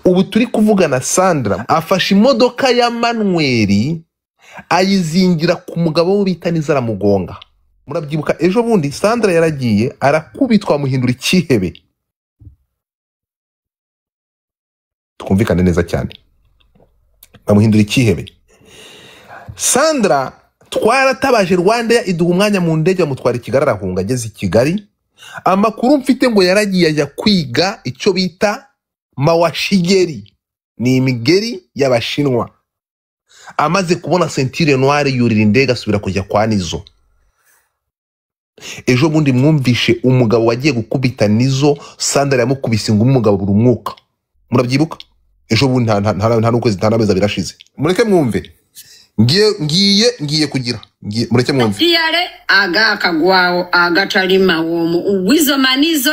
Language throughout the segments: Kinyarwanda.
Ubu turi kuvugana, Sandra afashe imodoka ya Manweri ayizingira ku mugabo we bita Nizo, aramugonga. Murabyibuka ejo bundi Sandra yaragiye arakubitwa, amuhindura ikihebe. Twumvikane neza cyane, bamuhindura ikihebe. Sandra twaratabaje Rwanda iduha umwanya mu ndege, bamutwara i Kigali, arahunga. Ageze i Kigali, amakuru mfite ngo yaragiye ajya kwiga icyo bita mawashigeri, ni imigeri y'Abashinwa. Amaze kubona ceinture noire yurira indege asubira kujya kwa Nizo. Ejo bundi mwumvishe umugabo wagiye gukubita Nizo, Sandra yamukubise ngo umugabo buri umwuka. Murabyibuka? Ejo bundi nta n'ukwezi, nta n'amezi abiri ashize. Mureke mwumve. Ngiye kugira. Ngiye, mureke mwumve. Tiyale agakagwawo agatalima womu wizo manizo.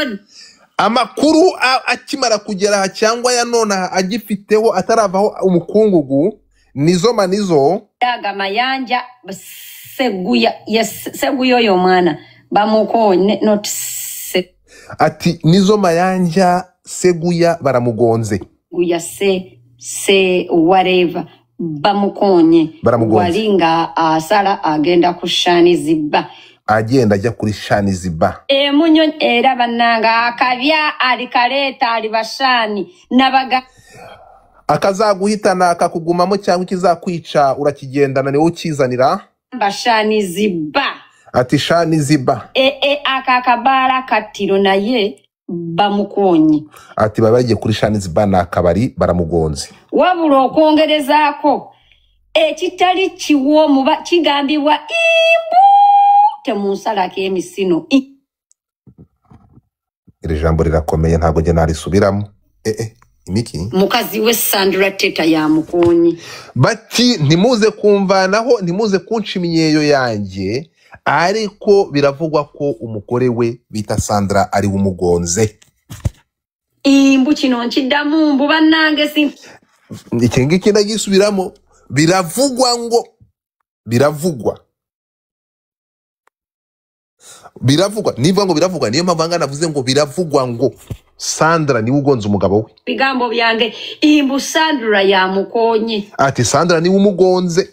Amakuru akimara kugera aha cyangwa ya none aha agifiteho ataravaho umukungugu, Nizo Manizo aga Mayanja Seguya, yes, Seguya oyo mwana bamukonye, not ati Nizo Mayanja Seguya baramugonze. Seguya se whatever bamukonye. Baramugonze. Walinga asala agenda kushani ziba. Agenda ajya kuri shani ziba. Munyo era bananga akabya alikaleta alibashani nabaga akazaguhitana akakugumamo cyangwa ikizakwica urakigendana niwe ukizanira. Bashani ziba. Ati shani ziba. Akakabara katiro naye bamukonye. Ati baba bagiye kuri shani ziba na akabari baramugonze. Wabula okwongerezaako ekitali kiwoomu kigambibwa ibu temunsalako emisino. Iri jambo rirakomeye ntabwo njye narisubiramo. Imiki? Mukazi we Sandra Teta yamukonye. Bati ntimuze kumvanaho, ntimuze kunca imyeyo yanjye, ariko biravugwa ko umugore we bita Sandra ari umugonze. Imbu kino nkiddamu mbu bannange si iki ngiki ndagisubiramo, biravugwa ngo biravugwa. Biravugwa, nivuga ngo biravugwa, niyo mpamvu angana navuze ngo biravugwa ngo Sandra niwe ugonze umugabo we. Bigambo byange imbu Sandra yamukonye. Ati Sandra niwe umugonze.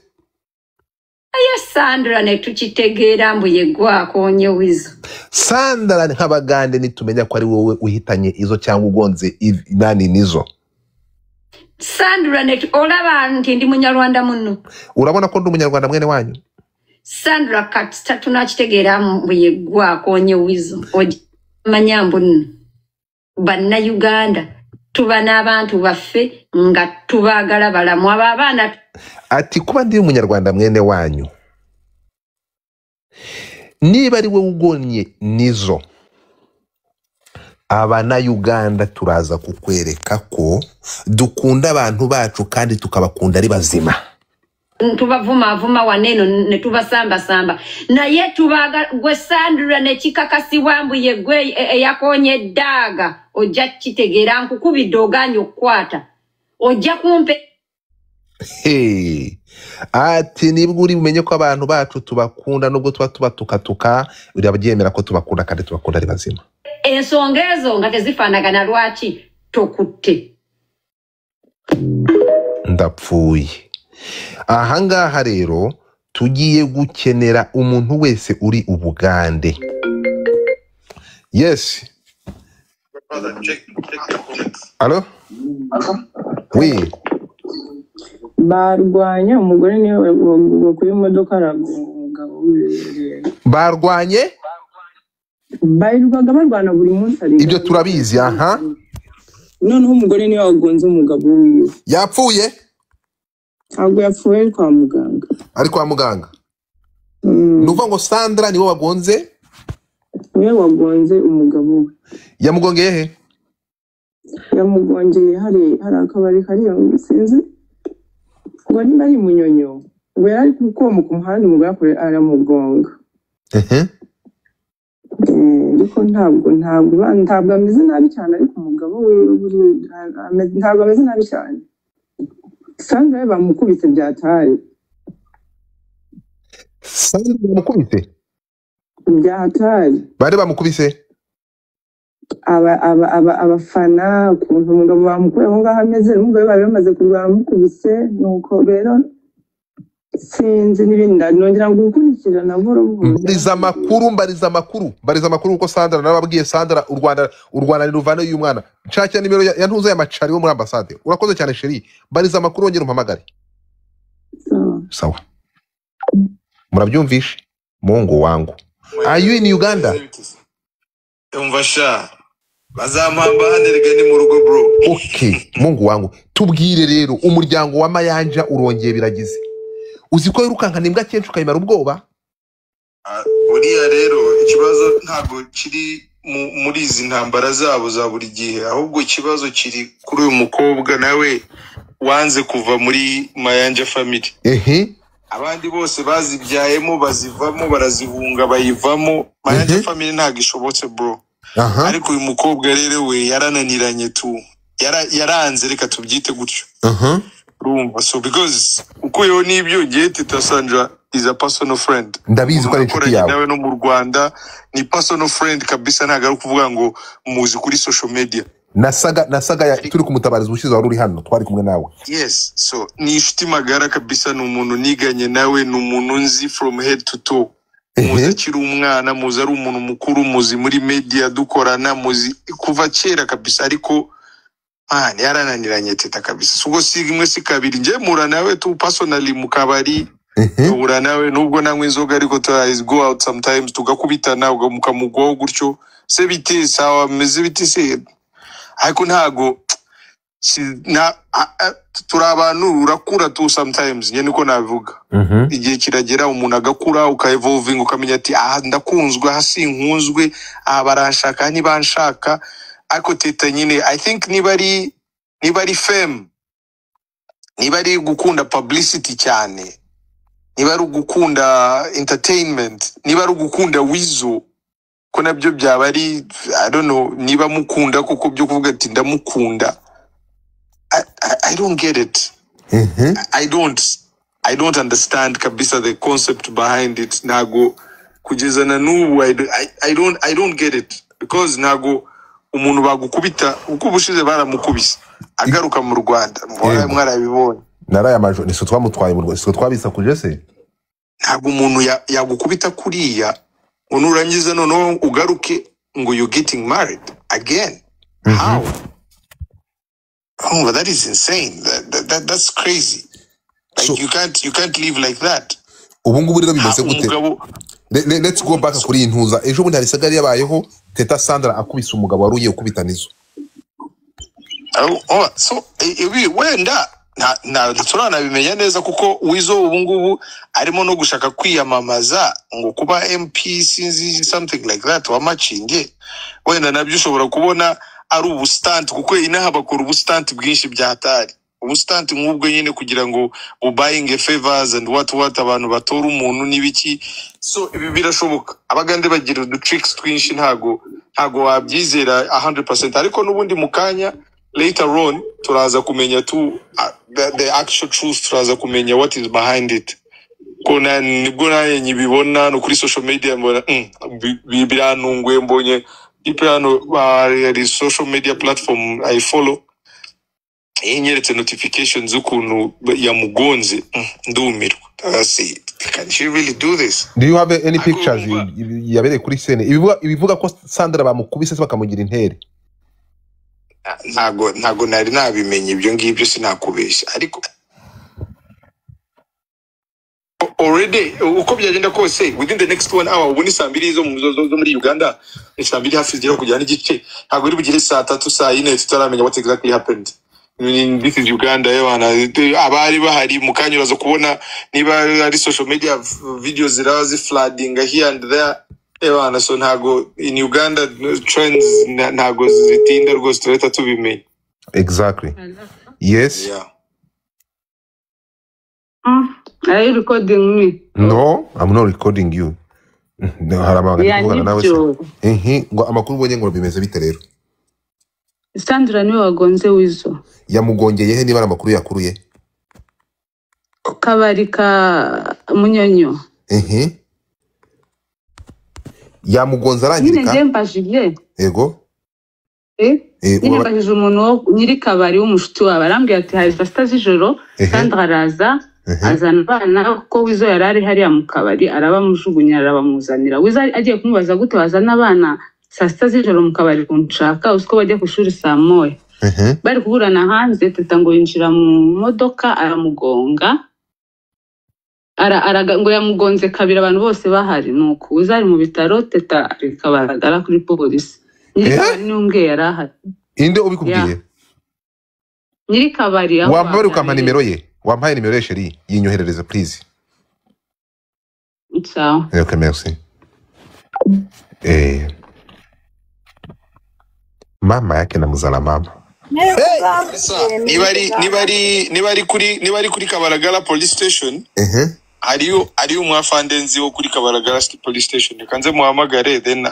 Aya Sandra ne tukitegeera mbu ye gwakonye wizo. Sandra nk'abagande nitumenya ko ari wowe uhitanye izo cyangwa ugonze nani nizo. Sandra ne olaba nti ndi munyarwanda muno. Urabona ko ndi umunyarwanda mwene wanyu? Sandra kati tunakitegeera mbu ye gwakonye wizo. Ojamanya mbu nno bannayuganda tuba n'abantu baffe nga tubaagala balamu abo abaana. Ati kuba ndi umunyarwanda mwene wanyu, niba ari wowe ugonye nizo, abanayuganda turaza kukwereka ko dukunda abantu bacu kandi tukabakunda ari bazima. Tubavumavuma waneno ne tubasambasamba naye tubaga gwe Sandra ne kikakasibwa mbu ye gwe eyakonye eddaaga ojja kitegeera nkukubidde ogaanye okukwata ojja kumpe. Hey. Ati nibwo uri bumenye ko abantu bacu tubakunda nubwo tuba tubatukatuka, urabyemera ko tubakunda kandi tubakunda ari bazima. Ensonga ezo nga tezifaanagana lwaki tokutte. Ndapfuye. Ahangaha rero tugiye gukenera umuntu wese uri Ubugande. Yes. Allo? Oui. Barwanye umugore niwe bakuye imodoka aragonga umugabo wiwe. Barwanye? Barirwaga barwana buri munsi ari. Ibyo turabizi aha. Noneho umugore niwe wagonze umugabo wiwe. Yapfuye? Ntabwo yapfuye, ari kwa muganga. Ari kwa muganga. Nuvuga ngo Sandra niwe wagonze? Niwe wagonze umugabo we. Yamugongeye he? Yamugongeye hari akabari kari sinzi. Ngo niba ari Munyonyo, ngo yari kukomuka umuhanda umugore akore aramugonga. Ariko ntabwo ameze nabi cyane, ariko umugabo we ntabwo ameze nabi cyane. Sandra bamukubise byatari. Sandra bamukubise? Byatari. Bari bamukubise? Abafana ukuntu umugabo bamukuye aho ngaho ameze, n'umugabo bari bamaze kurwana amukubise. Nuko rero sinzi n'ibindi, nongera gukurikirana buhoro buhoro. Mbariza amakuru, mbariza amakuru, mbariza amakuru, kuko Sandra narababwiye, Sandra, u Rwanda ntiruvane uyu mwana. Nshakira nimero ya ntuza ya Macari wo muri ambasade. Urakoze cyane, chérie. Mbariza amakuru, wongere umpamagare. Sawa. Sawa, murabyumvishe. Mungu wangu, are you in Uganda? Umva sha, bazampamba hano erega, ni mu rugo, bro. Okay, Mungu wangu, tubwire rero, umuryango wa Mayanja urongeye biragize. Uzi ko wirukankana imbwa kenshi ukayimara ubwoba? Ah, buriya rero ikibazo ntabwo kiri muri izi ntambara zabo za buri gihe, ahubwo ikibazo kiri kuri uyu mukobwa nawe wanze kuva muri Mayanja family. Abandi bose bazibyayemo, bazivamo, barazihunga, bayivamo. Mayanja family ntabwo ishobotse, bro. Ariko uyu mukobwa rero we yarananiranye tu. Yaranze, reka tubyite gutyo. Urumva, so because ukuyeho n'ibyo, ngiye Teta Sandra is a personal friend. Ndabizi ko ari inshuti Nakoranye yawe. nawe no mu Rwanda, ni personal friend kabisa, ntabwo ari ukuvuga ngo muzi kuri social media. Nasaga turi kumutabariza ubushize, wari uri hano, twari kumwe nawe. Yes, so ni inshuti magara kabisa, ni umuntu niganye nawe, ni umuntu nzi from head to toe. Muzi akiri umwana, muzi ari umuntu mukuru, muzi muri media dukorana, muzi kuva kera kabisa. Ariko man, yarananiranye Teta kabisa. Si ubwo, si rimwe, si kabiri, njye mpura nawe tu personally mu kabari. Duhura nawe, nubwo nanywa inzoga, ariko go out sometimes, tugakubitana, mukamugwaho gutyo, se bite, sawa, meze biti se, ariko ntago turi abantu, urakura tu sometimes, njye niko nabivuga. Igihe kiragera umuntu agakura, uka-evolving, ukamenya ati aha ndakunzwe, aha sinkunzwe, aha baranshaka, aha ntibanshaka. Ariko Teta nyine, I think niba ari fame, niba ari gukunda publicity cyane, niba ari ugukunda entertainment, niba ari ugukunda Wizo, ko nabyo byaba ari, I don't know, niba mukunda koko byo kuvuga ati ndamukunda, I don't get it. I don't understand kabisa the concept behind it. Ntago kugeza na n'ubu I don't get it, because ntago umuntu bagukubita, uko ubushize baramukubise agaruka mu Rwanda. Mwarabibonye. Naraye amajoro, nitwe twamutwaye mu Rwanda, sitwe twabisakuje se? Ntabwo umuntu yagukubita kuriya ngo nurangiza noneho ugaruke ngo you getting married again. How? Oh, that is insane. That's crazy. Like, So you can't live like that. Ubu ngubu rero bimeze gute? Umugabo Let's go back kuri iyi ntuza. Ejo bundi hari saga yari yabayeho, Teta Sandra akubise umugabo wari ugiye gukubita Nizo. Oh, so ibi wenda nta turanabimenya neza, kuko Wizo ubu ngubu arimo no gushaka kwiyamamaza ngo kuba MP, sinzi, something like that, wa Makinge. Wenda nabyo ushobora kubona ari ubustunt, kuko inaha bakora ubustunt bwinshi bya hatari, ubustunt nk'ubwo nyine kugira ngo buying favors and what what, abantu batora umuntu n'ibiki. So ibi birashoboka, Abagande bagira udutricks twinshi, ntago wabyizera 100%. Ariko n'ubundi mu kanya, later on, turaza kumenya tu the actual truth, turaza kumenya what is behind it, ko nibwo nanjye nkibibona no kuri social media, mbona birantunguye, mbonye ipe hano hari social media platform I follow inyeretse notifications z'ukuntu yamugonze, ndumirwa. See, can she really do this? Do you have any Ariko pictures urumva yabereye kuri scene ibivuga ko Sandra bamukubise se bakamugira intere? Ntago nari nabimenya ibyo ngibyo, sinakubeshya. Ariko already, uko byagenda kose, within the next one hour, ubu ni saa 2 zo muri Uganda, ni saa 2 hafi zigera kugera n'igice, ntabwo iri bugere saa 3, saa 4 tutaramenya what exactly happened. I mean, this is Uganda y'abana, abari bahari mu kanya uraza kubona niba ari social media videos ziraba zifloodinga here and there, ebana. So ntago in Uganda trends ntago zitinda rwose, turahita tubimenya. Exactly, yes. Yeah. Are you recording me? No, I'm not recording you. No, hari amabanga ndi Yeah, kuvugana nawe se. nibyo. Ngo amakuru ubonye ngo bimeze bite rero? Sandra niwe wagonze Wizo. Yamugongeye he, niba ari amakuru yakuruye? Ku kabari ka Munyonyo. Yamugonze Nyine arangirika? njye mbajije. Yego. Nyine mbajije umuntu wo nyiri kabari w'umushuti wawe, arambwira ati hari saa sita z'ijoro Sandra araza azana abana, kuko Wizo yari ari hariya mu kabari, arabamujugunya arabamuzanira. Wizo agiye kumubaza gute wazana abana saa sita z'ijoro mu kabari kunshaka, uzi ko bajya ku ishuri saa moya. Bari kuburana hanze, Teta ngo yinjira mu modoka aramugonga, ngo yamugonze kabiri abantu bose bahari. Nuko Wizo ari mu bitaro, Teta ari Kabaragara kuri polisi. Nyiri kabari niwe umbwiye yari ahari. Inde ubikubwiye? Nyiri kabari aho Wampaye ukampa byabereye. nimero ye? Wampaye nimero ye chérie, yinyoherereze please. Sawa. Ok, merci. Mama yake na muzala mama. Hey! Niba ari kuri Kabaragara police station, hariyo umwafande nzi wo kuri Kabaragara police station. Reka nze muhamagare, then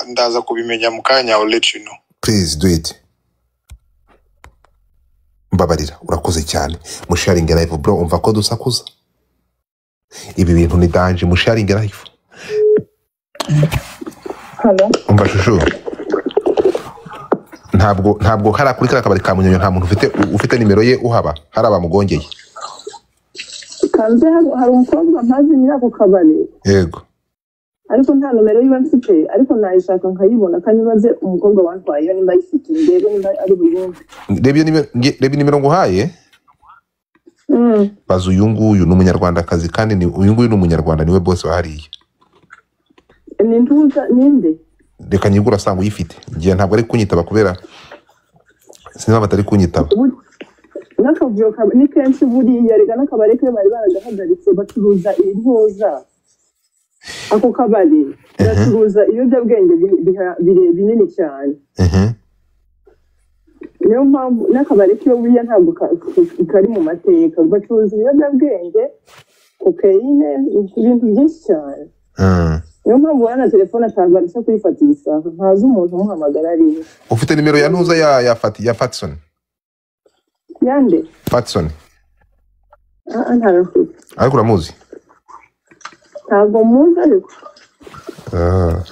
ndaza kubimenya mu kanya. I'll let you know. Please do it. Mbabarira, urakoze cyane. Musharinge live bro, umva ko dusakuza, ibi bintu ni danger. Musharinge live. Halo. Umva shushu, ntabwo hari kuri kariya kabari ka Munyonyo, nta muntu ufite nimero ye uhaba, hari abamugongeye? Kanze hari umukobwa mpazi nyiri ako kabari. Yego. Ariko nta nomero yiba mfite, ariko nayishaka nkayibona. Kanyibaze umukobwa wantwaye iyo nimba ayifite, ndebe nimba ari buyumve. Reba iyo nimero, reba nimero nguhaye. Baza uyu nguyu, ni umunyarwandakazi kandi ni uyu nguyu ni umunyarwanda, niwe boss wahariye. Ni ntuza ninde? Reka nyigura, asanga uyifite. Ngiye ntabwo ari kunyitaba kubera sinzi impamvu atari kunyitaba. N'akavuyo ni kenshi buriya reka n'akabari ke bari baragahagaritse, bacuruza intuza. Ako kabari gacuruza ibiyobyabwenge binini cyane. Niyo mpamvu n'akabari kiyo buriya ntabwo kari mu mateka, bacuruza ibiyobyabwenge, kokeyine, ibintu byinshi cyane. Niyo mpamvu ubona na telefone atabasha kuyifatisha, ntazi umuntu umuhamagara ariwe. Ufite nimero ya ntuza ya Fatson? Yande? Fatson. Ah, ah, ntayo mfite. Ariko uramuzi? Ntabwo muzi ariko. Ah.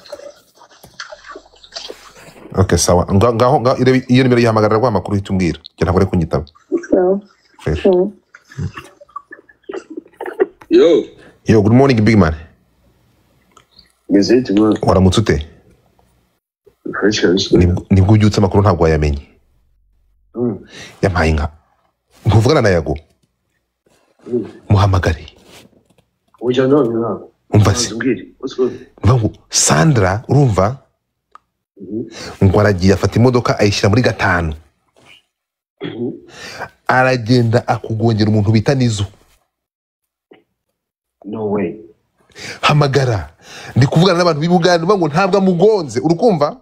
Okay, sawa. Ngaho iyo nimero yihamagarira rwa makuru uhita umbwira. Njye ntabwo ari kunyitaba. Sawa. Fresh. Sawa. Yo, Yo, good morning big man. meze bite mwana? Waramutse ute? Fresh kabisa. Nibwo ubyutse, amakuru ntabwo wayamenye. Yampaye inka. Ntuvugana na Yago? Muhamagare. Oya, none ntabwo. Umva se. Umbwire. What's good? Mva ngo Sandra, urumva? Ngo aragiye afata imodoka ayishyira muri gatanu. Aragenda akugongera umuntu bita Nizo. No way. Hamagara. Ndi kuvugana n'abantu b'i Bugande ngo ntabwo amugonze. Urukumva?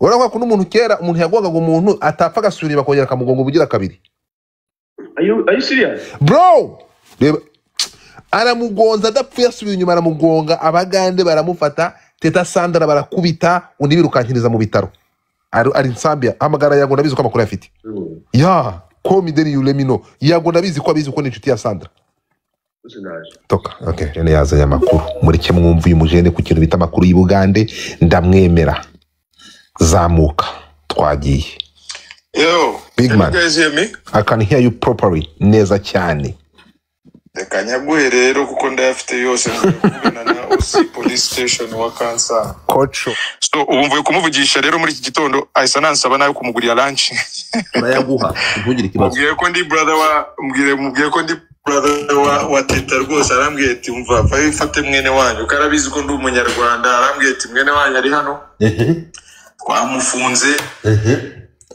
Urabona ko n'umuntu kera umuntu yagongaga umuntu atapfa agasubira inyuma akongera akamugonga ubugira kabiri. Are you serious? Bro! Reba aramugonza adapfuye, asubira inyuma aramugonga, abagande baramufata, Teta Sandra barakubita, undi birukankiriza mu bitaro. Ari Nsambia, hamagara Yago, ndabizi ko amakuru afite. Ya, call me then you let me know. Yago ndabizi ko abizi ko ni inshuti ya Sandra. What's ndaje. Toka. Okay, Rene yazanye amakuru. Mureke mwumve uyu mujene ku kintu bita amakuru y'i Bugande, ndamwemera. Zamuka. Twagiye. Yo, Big can man. you guys hear me? I can hear you properly. Neza cyane. Reka nyaguhe rero kuko ndayafite yose, mvuye kuvugana na OC police station wa Kansanga. Kocho. So ubu mvuye kumuvugisha rero muri iki gitondo, ahise anansaba nawe kumugurira lunch. Turayaguha. Ntugire ikibazo. Mubwiye ko ndi brother wa Teta rwose, arambwiye ati umva vayo ifate mwene wanyu, kuko arabizi ko ndi umunyarwanda, arambwiye ati mwene wanyu ari hano twamufunze.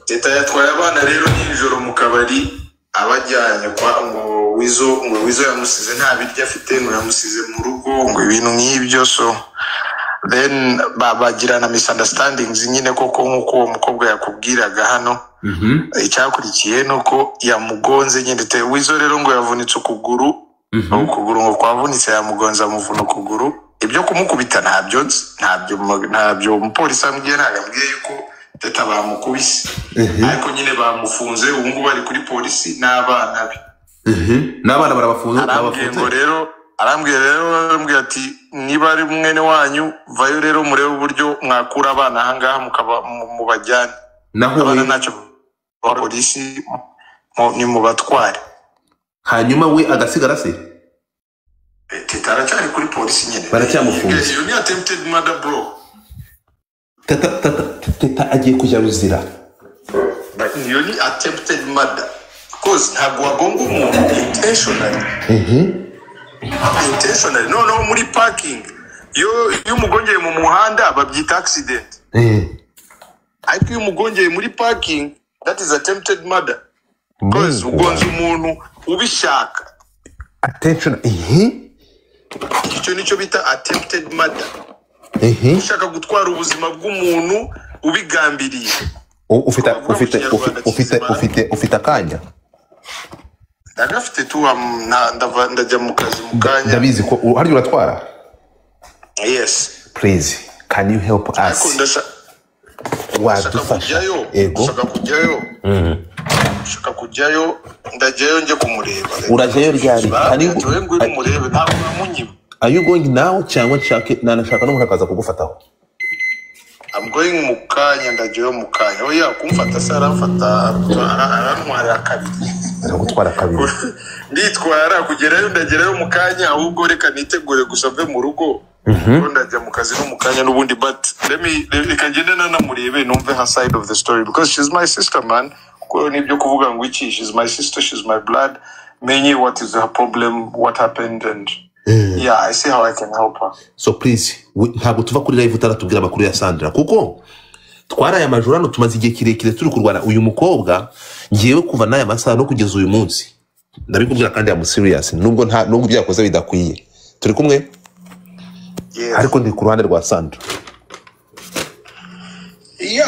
Teta yatwaye abana rero nijoro mu kabari abajyanye kwa ngo Wizo yamusize nta biryo afite, ngo yamusize mu rugo, ngo ibintu nk'ibyo. So then bagirana misunderstandings nyine koko nk'uko uwo mukobwa yakubwiraga hano. Icyakurikiye ni uko yamugonze nyine. Wizo rero ngo yavunitse ukuguru, ukuguru ngo kwavunitse, yamugonze amuvuna ukuguru. Ibyo kumukubita ntabyo nzi, ntabyo umupolisi ambwiye, ntabwo ambwiye yuko Teta bamukubise, ariko nyine bamufunze ubu ngubu ari kuri polisi n'abana be. N'abana barabafunze? Arambwiye ngo rero Arambwira rero, arambwira ati niba ari mwene wanyu vayo rero murebe uburyo mwakura abana ahangaha mukaba mubajyane. Naho abana we ntacyo, polisi ni mubatware. Hanyuma we agasigara se? Teta aracyari kuri polisi nyine. Baracyamufunze. Iyo ni attempted murder, bro. Teta, teta, teta agiye kujya ruzira. Iyo ni attempted murder because ntabwo wagonga umuntu intentionally, intentionally. Noneho muri parking, iyo umugongeye mu muhanda babyita accident, ariko iyo umugongeye muri parking, that is attempted murder because Mungu ugonze wanjye. umuntu ubishaka. Attention. Icyo nicyo bita attempted murder, ushaka gutwara ubuzima bw'umuntu ubigambiriye. Ufite Bavuga mu ufite Kinyarwanda ufite kizima. Ufite akanya? Ndagafite tu, ndajya mu kazi mu kanya. Ndabizi ko harya uratwara. Yes. Please, can you help Ariko us? Ndashaka Wadufasha? kujyayo. Ego. Ndashaka kujyayo, ndashaka kujyayo, ndajyayo njye kumureba. Urajyayo ryari? Can you Barambwira ati wowe ngwino umurebe, ntabwo namunyiba. Are you going now cyangwa nshake nanashaka n'umuntu akaza kugufataho? I'm going mu kanya, ndajyayo mu kanya. Oya, kumfata se aramfata, arantwara kabiri. Aragutwara kabiri. Nditwara kugerayo, ndagerayo mu kanya. Ahubwo reka nitegure gusa mve mu rugo, kuko ndajya mu kazi no mu kanya n'ubundi. But let me, reka ngende nanamurebe, numve her side of the story, because she's my sister, man. Kuko nibyo kuvuga ngo iki, she's my sister, she's my blood. Menye what is her problem, what happened, and yeah, I see how I can help her. So please, ntabwo tuva kuri live utaratubwira amakuru ya Sandra, kuko twaraye amajoro hano, tumaze igihe kirekire turi kurwana uyu mukobwa. Ngewe kuva n'aya masaha no kugeza uyu munsi ndabikubwira, kandi am serious, nubwo nta nubwo ibyo yakoze bidakwiye, turi kumwe. Yes. Ariko ndi ku ruhande rwa Sandra.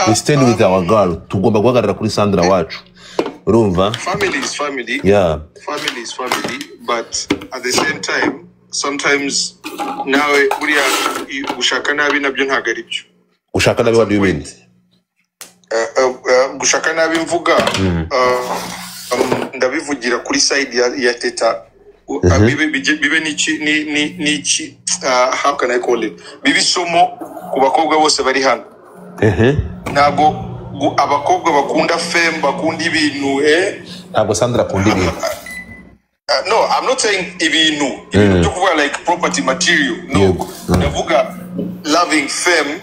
We stand with our girl. Tugomba guhagarara kuri Sandra wacu, urumva? Family is family. Family is family, but at the same time, sometimes nawe buriya gushaka nabi nabyo ntabwo ari byo. Gushaka nabi, what do you mean? Gushaka nabi mvuga, ndabivugira kuri side ya Teta. Bibe n'iki n'iki, how can I call it, bibe isomo ku bakobwa bose bari hano. Ntabwo abakobwa bakunda fame, bakunda ibintu. Ntabwo Sandra akunda ibintu. No, I'm not saying ibintu byo kuvuga like property material, no. Yego. Ndavuga loving fame,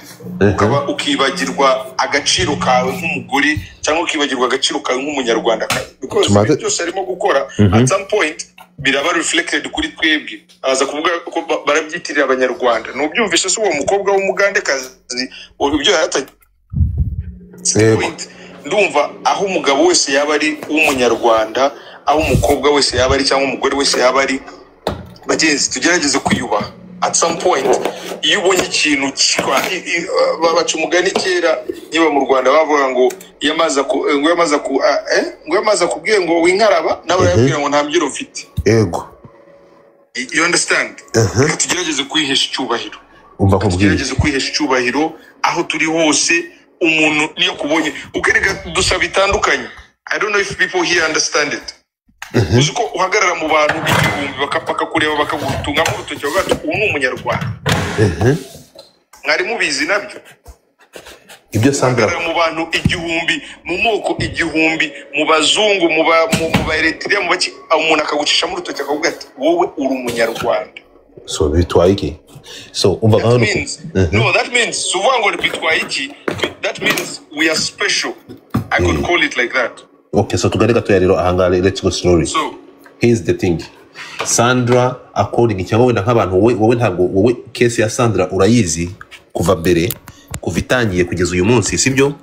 ukaba ukibagirwa agaciro kawe nk'umugore cyangwa ukibagirwa agaciro kawe nk'umunyarwandakazi, because ibintu byose arimo gukora, at some point biraba reflected kuri twebwe. Aza kuvuga ko barabyitirira abanyarwanda. Nubyumvise se uwo mukobwa w'umugandekazi ibyo yaratangiye? Point. Ndumva aho umugabo wese yaba ari w'umunyarwanda, aho umukobwa wese yaba ari cyangwa umugore wese yaba ari, bagenzi, tugerageze kwiyubaha. At some point iyo ubonye ikintu baca umugani kera niba mu Rwanda bavuga ngo iyo amazi ngo iyo amazi ngo iyo amazi akubwiye ngo winkaraba, nawe urayabwira ngo nta mbyiro mfite. You understand? Reka tugerageze kwihesha icyubahiro. Umva nkubwire. Tugerageze kwihesha icyubahiro aho turi hose. Umuntu niyo kubonye ukereka dusa bitandukanye. I don't know if people here understand it. Uzi ko uhagarara mu bantu igihumbi bakakureba, bakagutungamo urutoki, bakavuga ati ubu ni umunyarwanda? Mwari mubizi nabyo? Ibyo Sandra Uhagarara mu bantu igihumbi, mu moko igihumbi, mu bazungu, mu ba Eritrea, mu baki, umuntu akagucishamo urutoki akavuga ati wowe uri umunyarwanda. So bitwaye iki? So umva That nkaho means, no, that means, si uvuga ngo bitwaye iki, that means we are special. I could call it like that. Okay, so tugane gatoya rero ahangaha. Let's go slowly. So here's the thing, Sandra, according cyangwa wenda nk'abantu, wowe ntabwo wowe case ya Sandra urayizi kuva mbere, kuva itangiye kugeza uyu munsi, sibyo?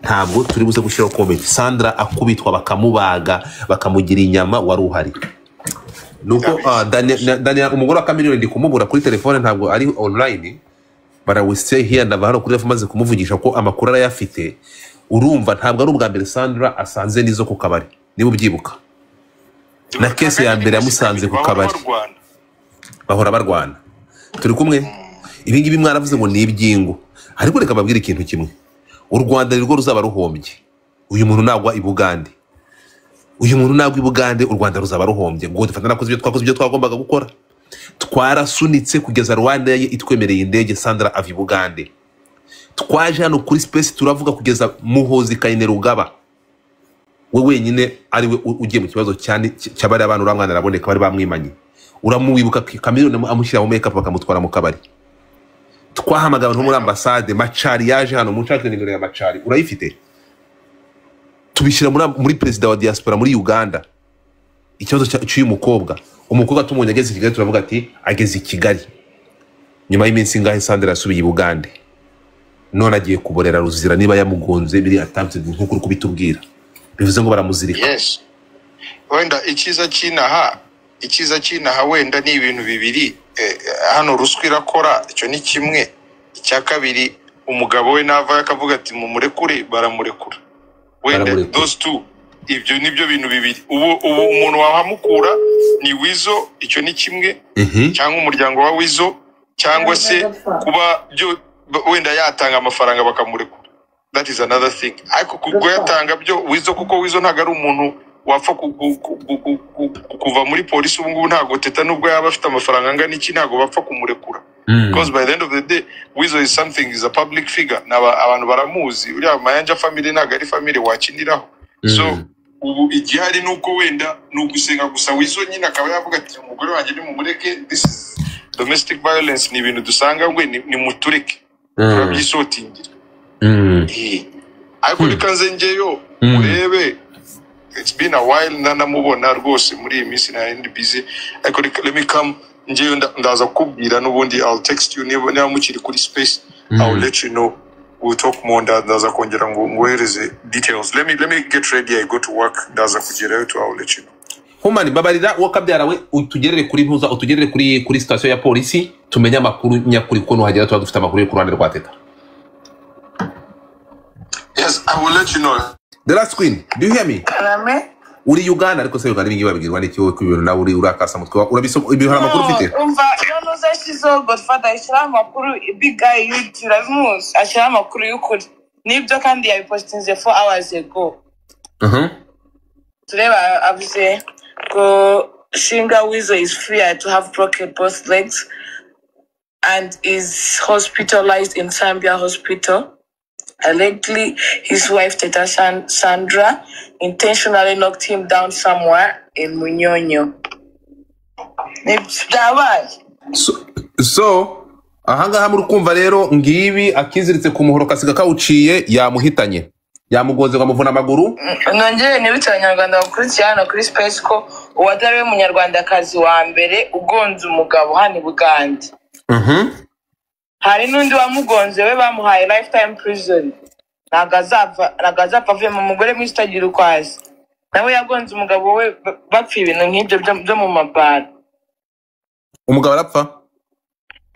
Ntabwo turi buze gushyiraho comment. Sandra akubitwa, bakamubaga, bakamugira inyama, wari uhari? Nuko Daniel, umugore wa Chameleone, ndi kumubura kuri telefone, ntabwo ari online, but I will stay here. Ndava hano kuri maze kumuvugisha ko amakuru arayafite. Urumva, ntabwo ari ubwa mbere Sandra asanze nizo ku kabari, niba ubyibuka na case ya mbere yamusanze ku Bahora kabari. barwana. Bahora barwana. Turi kumwe. Ibi ngibi mwaravuze ngo ni iby'ingo, ariko reka mbabwire ikintu kimwe: u Rwanda ni rwo ruzaba ruhombye uyu muntu nagwa i Bugande. Uyu muntu nagwa i Bugande, u Rwanda ruzaba ruhombye. Ngo dufata nakoze ibyo twakoze, ibyo twagombaga gukora. Twarasunitse kugeza Rwanda ye itwemereye indege, Sandra ava i Bugande. Twaje hano kuri space turavuga kugeza Muhozi Kainerugaba we wenyine ari we ugiye mu kibazo cyane cy'abari abantu, uriya mwana araboneka bari bamwimanye. Uramuwibuka Chameleone amushyira mu makeup bakamutwara mu kabari. Twahamagaye abantu bo muri ambasade, Macari yaje hano, munshakire nimero ya Macari urayifite? Tubishyira muri perezida wa diaspora muri Uganda. Ikibazo cy'uyu mukobwa, umukobwa tumubonye ageze i Kigali turavuga ati ageze i Kigali. Nyuma y'iminsi ingahe Sandra yasubiye i Bugande, none agiye kuborera Ruzira niba yamugonze biri attempted nk'uko uri kubitubwira, bivuze ngo baramuzirika. Yes, wenda icyiza cy'inaha wenda ni ibintu bibiri. Hano ruswa irakora, icyo ni kimwe. Icya kabiri, umugabo we nava akavuga ati mumurekure, baramurekura. Wenda Baramurekura. those two, ibyo nibyo bintu bibiri. Ubu umuntu wahamukura ni Wizo, icyo ni kimwe, cyangwa umuryango wa Wizo, cyangwa se kuba byo wenda yatanga amafaranga bakamurekura. That is another thing. Ariko kuyatanga byo Wizo, kuko Wizo ntabwo ari umuntu wapfa kuva muri polisi ubu ngubu, ntabwo Teta nubwo yaba afite amafaranga angana iki ntabwo bapfa kumurekura. Because by the end of the day, Wizo is something, is a public figure. Abantu baramuzi. Uriya Mayanja family ntabwo ari family wakiniraho. So ubu igihari nuko wenda ni ugusenga gusa. Wizo nyine akaba yavuga ati umugore wanjye nimumureke, this is domestic violence, ni ibintu dusanga ngwe ni mutureke turabyisotingira. Ariko reka nze njyeyo murebe. It's been a while ntanamubona rwose muri iyi minsi nari ndi busy, ariko let me come njyeyo ndaza kukubwira n'ubundi. I'll text you niba mukiri kuri space. I'll let you know, we'll talk more. Ndaza kongera ngo ngohereze details. Let me get ready, I go to work, ndaza kugerayo tu, I'll let you know. Humani babarira uwo kabyara we, utugerere kuri ntuza, utugerere kuri station ya polisi tumenye amakuru nyakuri, kuko nuhagera tuba dufite amakuru yo ku ruhande rwa Teta. Yes, I will let you know. The last queen, do you hear me? Karame? Uri Uganda, ariko se Uganda ibingibi babibwirwa n'iki wowe ko ibintu nawe uri urakasa mutwe urabisoma ibintu hari amakuru ufite? Umva, iyo ntuza yashyizeho Godfather ashyiraho amakuru, big guy yuti urabimuzi, ashyiraho amakuru y'ukuri. Nibyo kandi yabipostinze 4 hours ago. Tureba avuze ngo Shinga Wizo is feared to have broken both legs and is hospitalized in Zambia hospital. Allegedly, his wife Teta Sandra intentionally knocked him down somewhere in Munyonyo. So ahangaha muri kumva rero ngibi akiziritse ku muhoro kasiga kawuciye, yamuhitanye, yamugonze ngo amuvuna amaguru. Nongere nibutse abanyarwanda bakurikiye hano kuri space ko uwatari we munyarwandakazi wa mbere ugonze umugabo hano i Bugande. Hari n'undi wamugonze we bamuhaye lifetime prison, ntabwo azapfa avuye mu mugore mwinshi utagira uko azi. Nawe yagonze umugabo we bapfa ibintu nk'ibyo byo mu mabara. Umugabo arapfa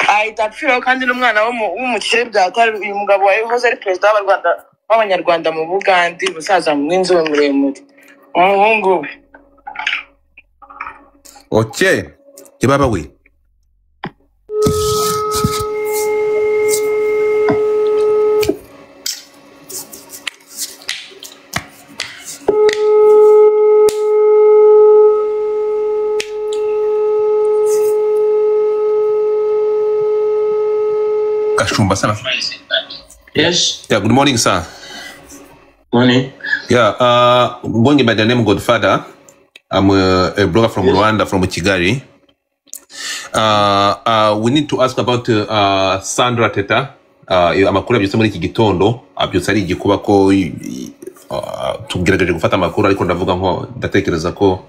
ahita apfiraho, kandi n'umwana w'umukire byatari uyu mugabo wahoze ari perezida w'abanyarwanda mu Bugande, umusaza w'inzobe muremure, umuhungu we. Okay, kibaba we. Kashumba sana. Yes. Yeah, good morning, sir. Morning. Yeah, going by the name Godfather. I'm a blogger from Rwanda, from Kigali. We need to ask about Sandra Teta. Amakuru abyutse muri iki gitondo, abyutse ari igikuba ko tugerageje gufata amakuru, ariko ndavuga nko ndatekereza ko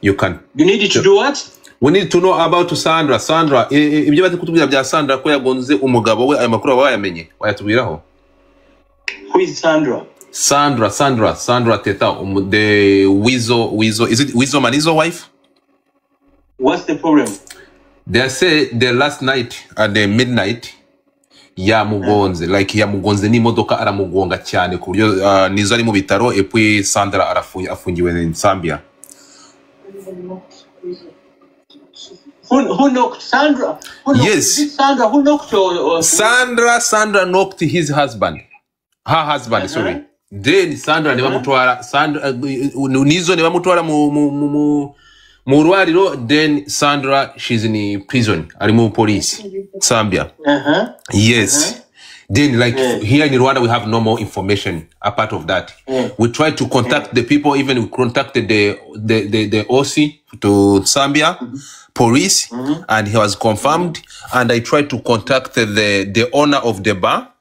you can. You need to do what? We need to know about Sandra. Sandra, ibyo bari kutubwira bya Sandra ko yagonze umugabo we, ayo makuru wayamenye? Wayatubwiraho? Who is Sandra? Sandra Teta, the Wizo, is it Wizo Manizo wife? What's the problem? They say the last night at the midnight yamugonze, like yamugonze n'imodoka aramugonga cyane ku buryo Nizo ari mu bitaro, et puis Sandra afungiwe in Zambia. Who knocked Sandra? Who knocked, Yes. Is it Sandra who knocked or Sandra knocked his husband. Her husband, sorry. Then Sandra nibamutwara, Sandra Nizo nibamutwara mu Mu rwariro, then Sandra, she's in prison, ari mu police Zambia. Yes. Then like here in Rwanda we have no more information apart of that. We tried to contact the people, even we contacted the OC to Zambia police, and he was confirmed. And I tried to contact the owner of the bar,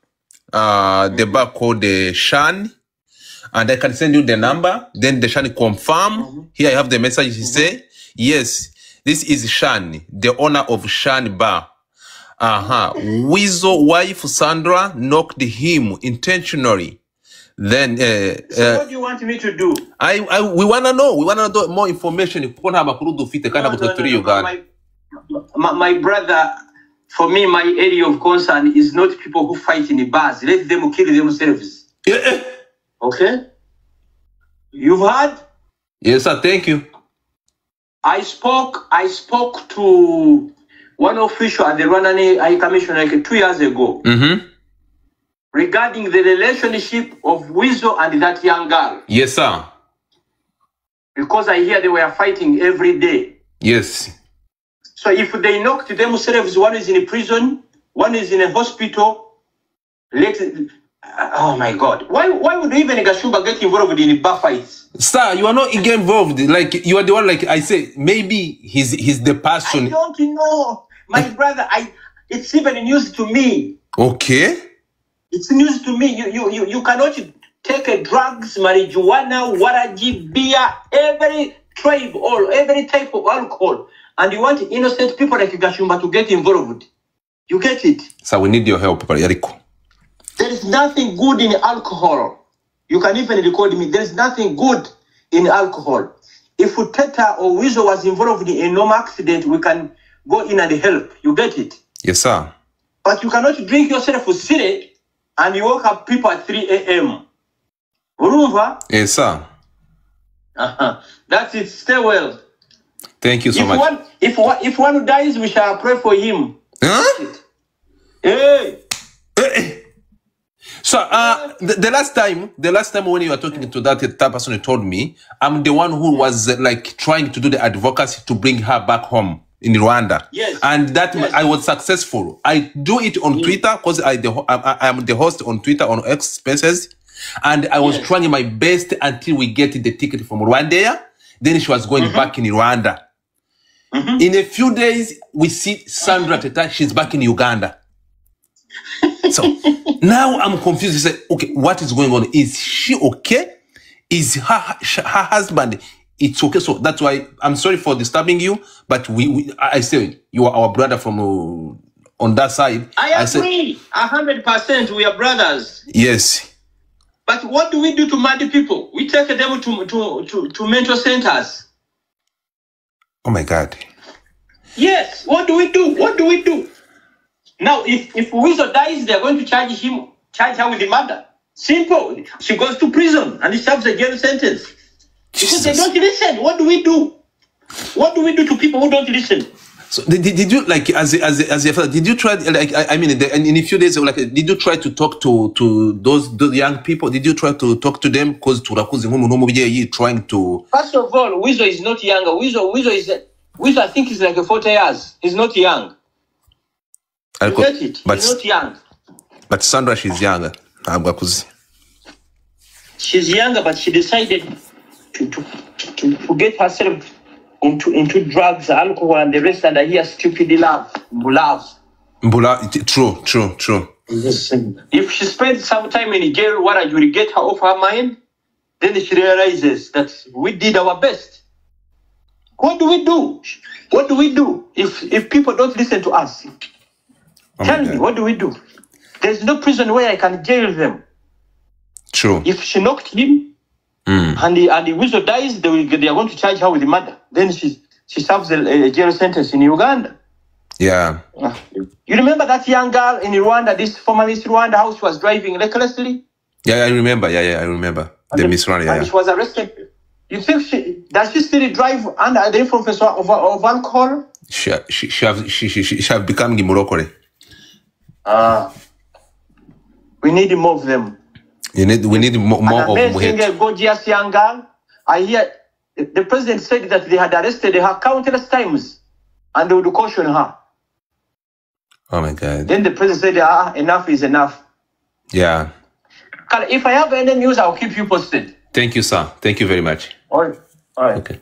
the bar called the Shan, and I can send you the number. Then the Shan confirm. Here I have the message. He say, yes, this is Shan, the owner of Shan Bar. Weasel wife Sandra knocked him intentionally. Then So what do you want me to do? We wanna know. We wanna know more information. Kuko nta makuru dufite kandi No, ntabwo no, turi no, no. Uganda. My brother, for me, my area of concern is not people who fight in the bars. Let them kill themselves. Yeah. Okay? You've heard? Yes, sir. Thank you. I spoke to one official at the Rwandan High Commission like 2 years ago regarding the relationship of Weasel and that young girl. Yes, sir. Because I hear they were fighting every day. Yes. So if they knocked themselves, one is in prison, one is in a hospital. Oh my God. Why would even Gashumba get involved in bar fights? Sir, you are not involved. Like you are the one, like I say, maybe he's the person. I don't know. My brother, it's even news to me. Okay. It's news to me. You cannot take a drugs, marijuana, waraji, beer, every tribe or every type of alcohol, and you want innocent people like Gashumba to get involved. You get it? So we need your help, Yariko. There is nothing good in alcohol. You can even record me. There is nothing good in alcohol. If Teta or Weasel was involved in a normal accident, we can go in and help. You get it? Yes, sir. But you cannot drink yourself a city and you woke up people at 3 a.m. Urumva? Yes, sir. That's it. Stay well. Thank you so much. If one dies, we shall pray for him. Huh? Hey. Hey. So the last time when you were talking to that person, who told me, I'm the one who was like trying to do the advocacy to bring her back home in Rwanda. Yes. And that yes. I was successful. I do it on Twitter because I am the host on Twitter on X Spaces, and I was trying my best until we get the ticket from Rwanda. Then she was going back in Rwanda. In a few days, we see Sandra Teta. She's back in Uganda. So now I'm confused. You say, okay, what is going on? Is she okay? Is her husband? It's okay. So that's why I'm sorry for disturbing you, but I say you are our brother from on that side. I agree, 100%. We are brothers. Yes. But what do we do to mad people? We take them to mental centers. Oh my God. Yes. What do we do? What do we do? Now, if Weasel dies, they are going to charge her with the murder. Simple. She goes to prison and serves a jail sentence. Because they don't listen. What do we do? What do we do to people who don't listen? So did you, like, as a father, did you try, like, I mean, in a few days, like, did you try to talk to those young people? Did you try to talk to them? Because trying to. First of all, Weasel is not younger. Weasel, I think, is like 40 years. He's not young. You get it? But, he's not young. But Sandra, she's younger. She's younger, but she decided to get herself into drugs, alcohol, and the rest, and I hear stupid love. Mbula. True. Yes. If she spends some time in jail, what will get her off her mind? Then she realizes that we did our best. What do we do? What do we do if people don't listen to us? Oh, tell me, what do we do? There's no prison where I can jail them. True. If she knocked him and the Weasel dies, they are going to charge her with murder. Then she serves a jail sentence in Uganda. Yeah. You remember that young girl in Rwanda, this former Miss Rwanda, how she was driving recklessly? Yeah, I remember. Yeah, I remember. The Miss Rwanda. Yeah, and she was arrested. You think does she still drive under the influence of alcohol? She have become Gimurokore. We need more of them. We need more of amazing, gorgeous young girl. I hear The president said that they had arrested her countless times and they would caution her. Oh my God. Then the president said, enough is enough. Yeah. If I have any news, I'll keep you posted. Thank you, sir. Thank you very much. All right. All right. Okay.